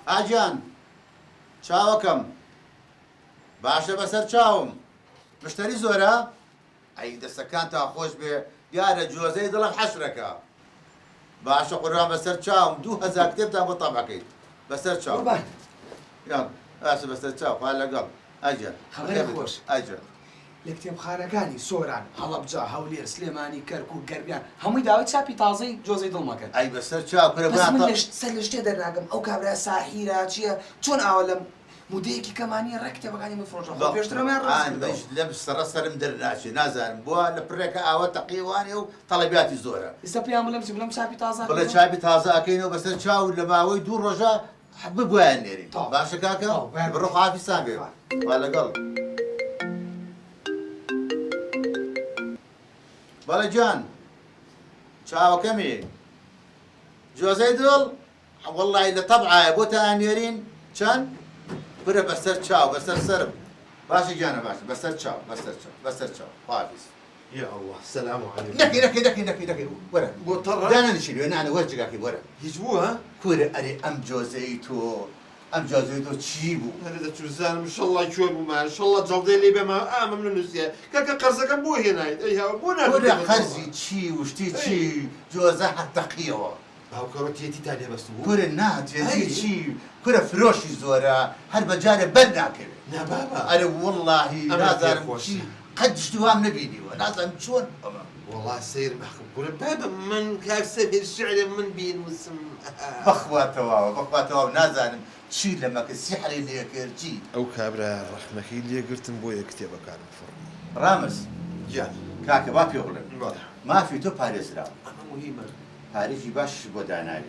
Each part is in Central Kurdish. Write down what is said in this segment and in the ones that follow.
ئاگیان چاوەکەم باشە بەسەر چاوم مشتەری زۆرە؟ ئەی دەستەکانتان خۆش بێ دیارە جۆزەی دڵم حەشرەکە باشە قوربان بەسەر چاوم 2000 کتێبتان بۆ تەبعەکەی بەسەر چاو قوربان یاڵ باشە بەسەر چاو خوا لەگەڵ ئەجە خەبەری خۆش. ئەجە لە کتێبخانەکانی سۆران، هەڵەبجە، هەولێر، سلێمانی، کەرکوک، گەرمیان هەمووی داوای چاپی تازەی جۆزەی دڵ مەکەن. ئەی بەسەر چاو کورە بەس من با لە سەر لە شتێ دەرناکەم ئەو کابرایە ساحیرە چیە چۆن ئاوا لەم مودەیەکی کەما نیە ڕێک کتێبەکانی من فرۆشرا خۆ پێشتر ئەمەیان ڕاست بەقورعان کردەوە. منیش لەم سڕە سەرم دەرناچێ نازانم بۆ لە پڕێکە ئاوا تەقیوانێ و تەڵەبیاتی زۆرە. ئیستا پێیان بڵێم چی بڵێم چاپی تازە بڵێ ئەکەینەوە؟ چاپی تازە ئەکەینەوە بەسەر چاو لە ماوەی دوو ڕۆژا ببوایان نێرین تەواو. باشە کاکە تەواو بەیان بڕۆ خواحافیزتان بێ خوا لەگەڵ. بەڵێ گیان چاوەکەمی جۆزەی دڵ وەڵڵاهی لە تەبعایە بۆتان ئەنێرین چەند کورە بەسەر چاو بەسەر سەرم باشە گیانە باشە بەسەر چاو بەسەر چاو بەسەر چاو خواحافیز. یا اللە سلام علیکم. نەکەی نەکەی نەکەی نەکەی نەکەی وەرە بۆ تەڕە دانەنیشی لێ نانە وەرە جێگاکەی وەرە هیچ بووە؟ کورە ئەرێ ئەم جۆزەی تۆ ئەم جۆزەی تۆ چی بوو؟ ئەرێ دەچوزانم شەڵڵا کوێر بوومایە شەڵڵا جەڵدەی لێ بێما ئا مەمنون نووسیە کاکە قەرزەکەم بۆ هێنایت ئەی هاوار بۆ کورە ناردووتە بۆ قەرزی چی و شتی ئەی چی جۆزە هەر تەقیەوە. باوکە ڕۆ تێتیتان لێ بەستبوو؟ کورە نا تێتی ئەی چی کورە فرۆشی زۆرە هەر بە جارێ بەر ناکەوێ. نا بابە ئەرێ وەڵاهی ئەمە پێ نازانم چی خۆشە. قەت شتی وام نەبینیوە نازانم چۆن ئەمە. وەڵا سەیر مەخە کورە بابە من کاک سەمیر شعرێ من بینوسم ئەها. بەخوا تەواوە بەخوا تەواو نازانم چی لەمە کرد سیحری لێ کرد چی. ئەو کابرایە ڕەخنەکەی لێ گرتم بۆیە کتێبەکانم فڕی. ڕامز گیان. کاکە با پێ بڵێم بەڵێ. مافی تۆ پارێزراوە. ئەمە موهیمە. پارەیەکی باشیشت بۆ داناوی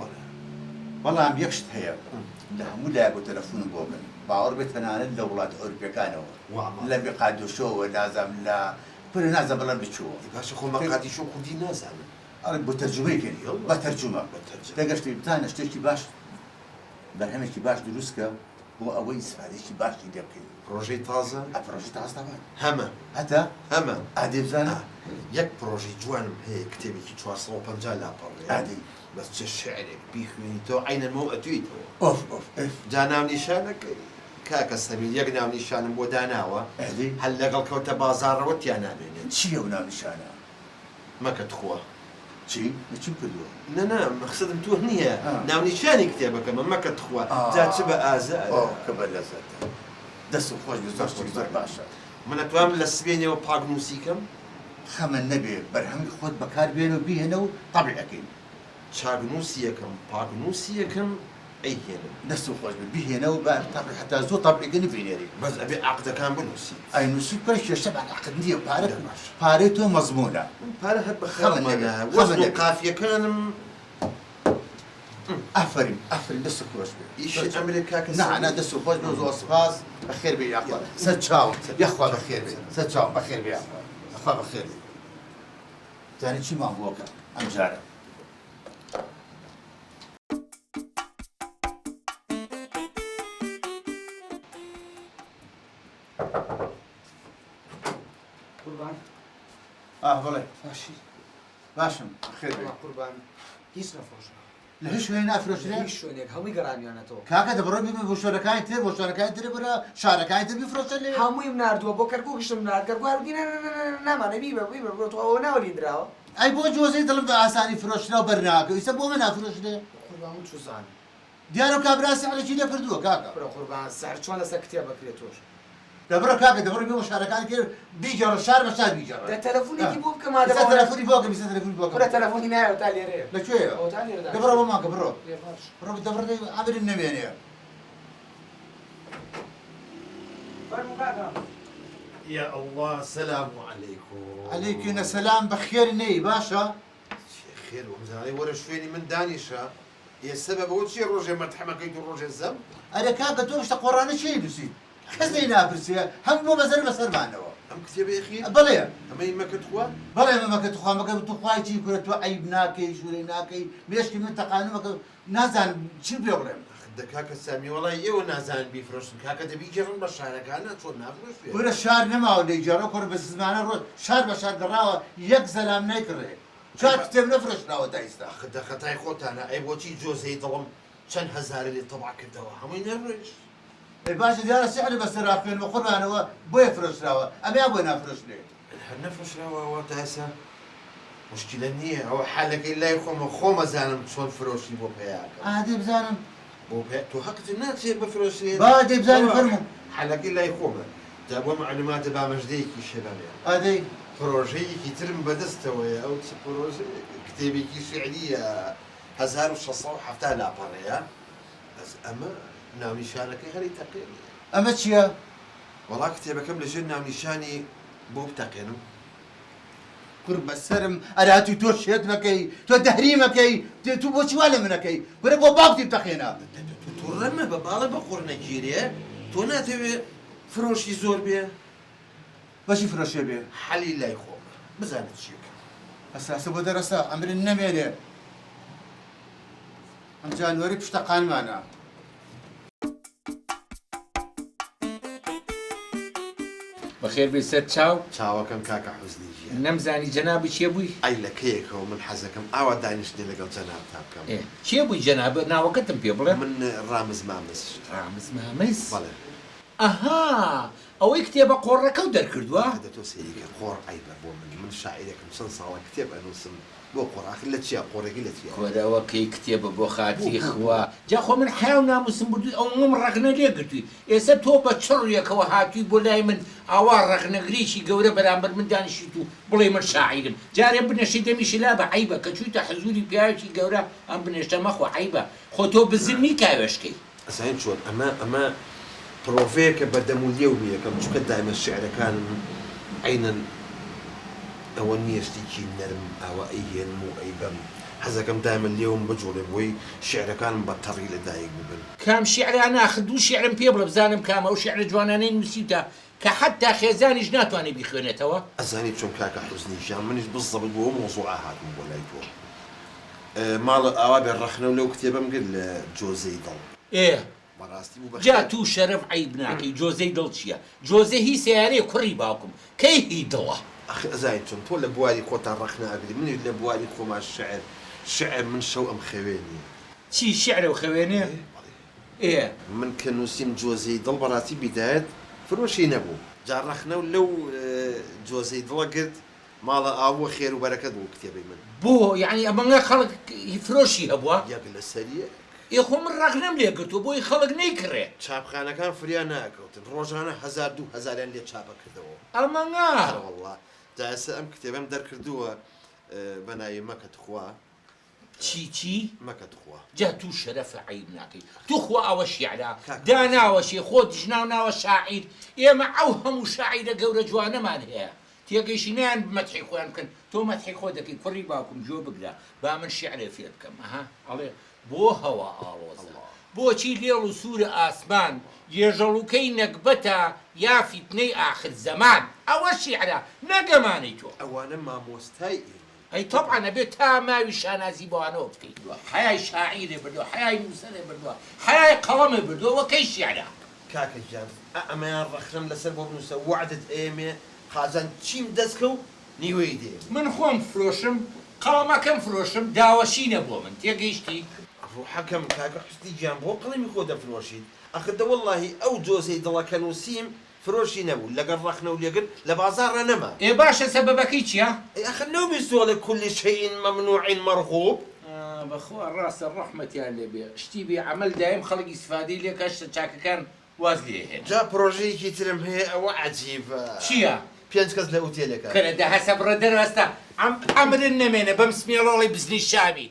بەڵام یەک شت هەیە لە هەموو لایەکەوە تەلەفونم بۆ بکەن باوەڕ بێت تەنانەت لە وڵاتە ئەوروپیەکانەوە لە میقادۆشۆوە نازانم لە کورە نازانم بڵێم لە کوێوە. ئەی باشە خۆ مەقادیشۆ کوردی نازانم. ئەڵێ بۆ تەرجومەی کەن بە تەرجومە تێگەشتی بزانە شتێکی باش بەرهەمێکی باش دروست کە بۆ ئەوەی ئیسفادەیەکی باشی لێ بکەین. پرۆژەی تازە؟ ئە پرۆژەی تازە تەبعەن. هەمە. هەتە؟ هەمە. ئادەی بزانە. ئا یەک پرۆژەی جوانم هەیە کتێبێکی 450 لاپەڕەیە. ئادەی. بەس چ شعرێک بیخوێنیتەوە عەینەن مۆ ئەتوێیتەوە. ئۆف ئۆف ئف. جا ناونیشانەکەی کاکە سەمیر یەک ناونیشانم بۆ داناوە ئەدەی. هەر لەگەڵ کەوتە بازاڕەوە تیا نامێنێت. چییە ئەو ناونیشانە؟ مەکە تخوا. چی؟ من چیم کردووە؟ نا نا مەخسەدم تۆ نییە ناونیشانی کتێبەکەمە مەکە تخوا جا چ بە ئازارە. ئۆه کە بە لەزەتە. دەستت خۆش بێ زۆر شتی زۆر باشە. من ئەتوانم لە سبەینێوە پاک نووسی کەم؟ خەمت نەبێ بەرهەمی خۆت بەکار بێنە و بیهێنە و تەبعی ئەکەین. چاک نووسی ئەکەم پاک نووسی ئەکەم ئەیهێنم. دەستت خۆش بێ بیهێنە و با تەبعی هەتا زوو تەبعی کەین و بینێرین. بەس ئەبێ عەقدەکان بنووسیت. ئەی نووسی کورە کێشەمان عەقد نییە پارە پارەی تۆ مەزموونە. من پارە هەر بە خەمت خەیاڵما نەبێ نایە خەمت وەزن و نەبێ. قافیەکانم. ئافەرین ئافەرین دەستت خۆش بێ. ئیشی ئەمرێ کاکە نا نا سەمیر. دەستت خۆش بێ زۆر سپاس بەخێر بێی یاخوا سەر چاوم یاخوا بەخێر بێی سەر چاوم بەخێر بێی یاخوا یاخوا بەخێر بێی. زانی چیمان بووە ئەمجارە. قوربان ئاه بەڵێ باشی باشم بەخێر بێی. وەڵا قوربان هیچ نەفرۆشرا. لە هیچ شوێنێ نافرۆشرێ؟ لە هیچ شوێنێک هەمووی گەڕاویانەتەوە. کاکە دە بڕۆ بیبە بۆ شوێنەکانی تر بۆ شوێنەکانی تر برە شارەکانی تر بیفرۆشە لەوێ. هەموویم ناردووە بۆ کەرکوکیشم نارد کەرکوک هەر وتی نا نا نا نا نامانێ بیبە بیبە بڕۆ تۆ ئەوە ناوە لیندراوە. ئەی بۆ جۆزەی دڵم بە ئاسانی فرۆشرا و بەر ناکەوێ ئیستا بۆ من نافرۆشرێ؟ قوربان من چوزانم. دیارە کابرا سحرێکی لێ کردووە کاکە. کورە قوربان سحر چۆن لەسەر کتێب ئەکرێ تۆش. دەبڕۆ کاکە دەبڕۆ بێ بۆ شارەکانی تر بیگێڕە شار بە شار بیگێڕە. دە تەلەفونێکی بۆ بکە مادەم ئیستا تەلەفونی بۆ کەم ئیستا تەلەفونی بۆ کەم. کورە تەلەفونی نایە تا لێرەیە. لە کوێیە؟ ئەوەتا لێرە دانیشتووە. دەبڕۆ بۆمان کە بڕۆ. لێ باش. بڕۆ دەبڕۆ دەی عەمرم نەمێنێ. فەرموو کاکە. یا اللە سلام علیکم. علیکم سلام بەخێر نێی باشە؟ چی خێر وەمزانەی وەرە شوێنی من دانیشە. ئێ سەبەب ئەوە چیە ڕۆژێ مەتحەمەکەیت و ڕۆژێ زەم؟ ئەرێ کاکە تۆ ئەم شتە قۆڕانە چیە نوسیت کەس لێی ناپرسێ هەموو بۆ بەزەرە بەسەرمانەوە. ئەم کتێبەی ئەخیر؟ بەڵێ. ئەمەی مەکە تخوا؟ بەڵێ ئەمە مەکە تخوا مەکە توخوای چی کورە تۆ عەیب ناکەی ژورەی ناکەی مێشکی من تەقانومە کە نازانم چی پێ بڵێم. ئەخ دە کاکە سامی وەڵای ئێوە نازانن بیفرۆشن کاکە دە بیگێڕن بە شارەکانا چۆن نافرۆشرێ. کورە شار نەماوە دەیگێڕێ کوڕ بە زمانە ڕۆ شار بە شار گەڕاوە یەک زەلام نایکڕێ. چوار کتێب نەفرۆشراوە تا ئیستا. ئەخ دە خەتای خۆتانە ئەی بۆچی جۆزەی دڵم. چەند هەزارە لێ تەبع کردەوە هەمووی نەڕۆیشت. ئەی باشە دیارە سیحری بەسەرا خوێن بەقوربانەوە بۆیە فرۆشراوە ئەمەیان بۆ نافرۆشرێ. هەر نەفرۆشراوە ئەوە تا ئێستا موشکیلە نییە ئەوە حەلەکەی لای خۆمە خۆم ئەزانم چۆن فرۆشی بۆ پەیا کەم. ئا دەی بزانم. بۆ پەیا تۆ هەقت ناچێ بفرۆشرێ. با دەی بزانم فەرموو. حەلەکەی لای خۆمە جا بۆ مەعلوماتە با مەژدەیەکیش هەبێ. ئا دەی. پرۆژەیەکی ترم بەدەستەوەیە ئەو چ پرۆژەیەکە کتێبێکی شیعرییە 1670 لاپەڕەیە بەس ئەمە ناونیشانەکەی هەر ئەیتەقێنێ. ئەمە چییە؟ وەڵا کتێبەکەم لەژێر ناونیشانی بۆ بتەقێنم. کور بەسەرم ئەراتوو تۆ شێت مەکەی تۆ دەهری مەکەی تۆ بۆچی وا لە من ئەکەی کورە بۆ باوکتی بتەقێنە. تۆ توڕە مەبە باڵە بە قوڕ نەگیرێ تۆ ناتەوێ فرۆشی زۆر بێ؟ بەچی فرۆشێ بێ؟ حەلی لای خۆمە بزانە چیەکەم. ئەساسە بۆ دەرەسە عەمرت نەمێنێ ئەم جانوەری پشتە قانمانە. بەخێر بێی سەر چاو. چاوەکەم کاکە حوزنی گیان. نەمزانی جەنابت کێ بووی؟ ئەی لە کەیەکەوە من حەزەکەم ئاوا دانیشتنێ لەگەڵ جەنابتا بکەم. ئێ کێ بووی جەنابت؟ ناوەکەتم پێ بڵێ. من ڕامز مامز. ڕامز مامز؟ بەڵێ. ئەها ئەوەی کتێبە قۆڕەکەو دەرکردوە؟ دە تۆ سەیری کە قۆڕ عەیبە بۆ من من شاعیرێکم چەند ساڵە کتێب ئەنووسم بۆ قۆڕ ئاخر لە چیا قۆڕێکی لە چیا. کورە ئەوە کەی کتێبە بۆ خاتری خوا جا خۆ من حەیاو ناموسم بردوی ئەوەنەم ڕەخنە لێ گرتوی ئێسە تۆ بە چ ڕویەکەوە هاتوی بۆ لای من ئاوا ڕەخنەگرێکی گەورە بەرامبەر من دانیشتیت و بڵێی من شاعیرم جارێ بنێشتەی دەمیشی لابە عەیبە کە چویتە حزوری پیاوێکی گەورە ئەم بنێشتە مەخۆ عەیبە خۆ تۆ بزن نی کاوێشکەی. ئەزانی چۆن ئەمە ئەمە پرۆڤەیەکە بە دەم و لێو میەکەم چونکە دایمە شیعرەکانم عەینەن ئەوە نیە شتێکی نەرم ئاوا ئەیهێنم و ئەیبەم حەزەکەم دایمە لێوم بجوڵێ بۆی شیعرەکانم بە تەڕی لە دایک ببن. کام شیعرانە ئاخر دوو شیعرم پێ بڵێ بزانم کامە ئەو شیعرە جوانانەی نووسیوتە کە حەتتا خێزانیش ناتوانێ بیخوێنێتەوە. ئەزانی چۆن کاکە حوزنی گیان منیش بزەبت بۆ ئەو مەوزوعە هاتم بۆ لای تۆ ماڵت ئاوا بێ ڕەخنەو لەو کتێبەم گرت لە جۆزەی دڵ. ئێ بەڕاستی بوو بە جا خێر. توو شەرەف عەیب ناکەی جۆزەی دڵ چیە؟ جۆزە هی سەیارەیە کوڕی باوکم کەی هی دڵە؟ ئەخ ئەزانی چۆن تۆ لە بواری خۆتا ڕەخنە ئەگری منیش لە بواری خۆما شعر شعر من شەو ئەمخەوێنێ. چی شعر ئەوخەوێنێ؟ ئێ بەڵێ. ئێ. من کە نووسیم جۆزەی دڵ بەڕاستی بیدایەت فرۆشی نەبوو. جا ڕەخنەو لەو جۆزەی دڵە گرت ماڵە ئاووە خێر و بەرەکەت بوو کتێبەی من. بۆ یەعنی ئەمەنگە خەڵک فرۆشی هەبووە؟ یەک لەسەر یەک. ئێ خۆ من ڕەخنەم لێ گرتووە بۆی خەڵک نەیکڕێ. چاپخانەکان فریا ناکەوتن ڕۆژانە هەزار دوو هەزاریان لێ چاپ ئەکردەوە. ئەمەنگە؟ ئەرەوەڵڵا جا ئێستا ئەم کتێبەم دەرکردووە بە ناوی مەکە تخوا. چی چی؟ مەکە تخوا. جا تو شەرەفە عەیب ناکەی توخوا ئەوە شیعرە کاکە داناوەشێ خۆتیش ناو ناوە شاعیر ئێمە ئەو هەموو شاعیرە گەورە جوانەمان هەیە تێگەیشتی نایەن مەدحی خۆیان بکەن تۆ مەدحی خۆت دەکەی کوڕی باوکم گوێ بگرە با من شیعرێ فێر بکەم ئەها ئەڵێ بۆ هەوا ئاڵۆزە بۆچی لێڵ و سوورە ئاسمان گێژەڵوکەی نەگبەتە یا فیتنەی ئاخر زەمان ئەوە شیعرە نەک ئەمانەی تۆ. ئەوانە مامۆستای ئێمەن. ئەی تەبعەن ئەبێ تا ماوی شانازی بەوانەوە بکەی حەیای شاعیرێ بردوە حەیای نوسەرێ بردوە حەیای قەڵەمێ بردوە وە کەی شیعرە. کاکە گیان ئا ئەمەیان ڕەخنەم لەسەر بۆ بنوسە وەعدت ئەیەمێ قازانج چیم دەست کەوت نیوەی دێ. من خۆم فرۆشم قەڵەمەکەم فرۆشم داوەشینە بۆ من تێگەیشتی. ڕوحەکەم کاکە حوسنی گیان بۆ قەڵەمی خۆ دەفرۆشیت ئەخر دە وەڵاهی ئەو جۆزەی دڵە کە نوسیم فرۆشی نەبوو لەگەڵ ڕەخنە و لێگر لە بازاڕا نەما. ئێ باشە سەبەبەکەی چیە؟ ئەی ئەخر نەوبیستوە ئەڵێ کل شیء ممنوع مرغوب. ئا بەخوا ڕاستە ڕەحمەتیان لێ بێ شتی بێ عەمەل دایم خەڵک ئیستفادەی لێ کا شتە چاکەکان واز لێ هێنن. جا پرۆژەیەکی ترم هەیە ئەوە عەجیبە. چیە؟ پێنج کەس لە ئوتێلێکا. کەرە دە هەسە بڕە دەر هەستە عەمرن نەمێنێ بەم سمێڵۆڵەی بزنی شامی.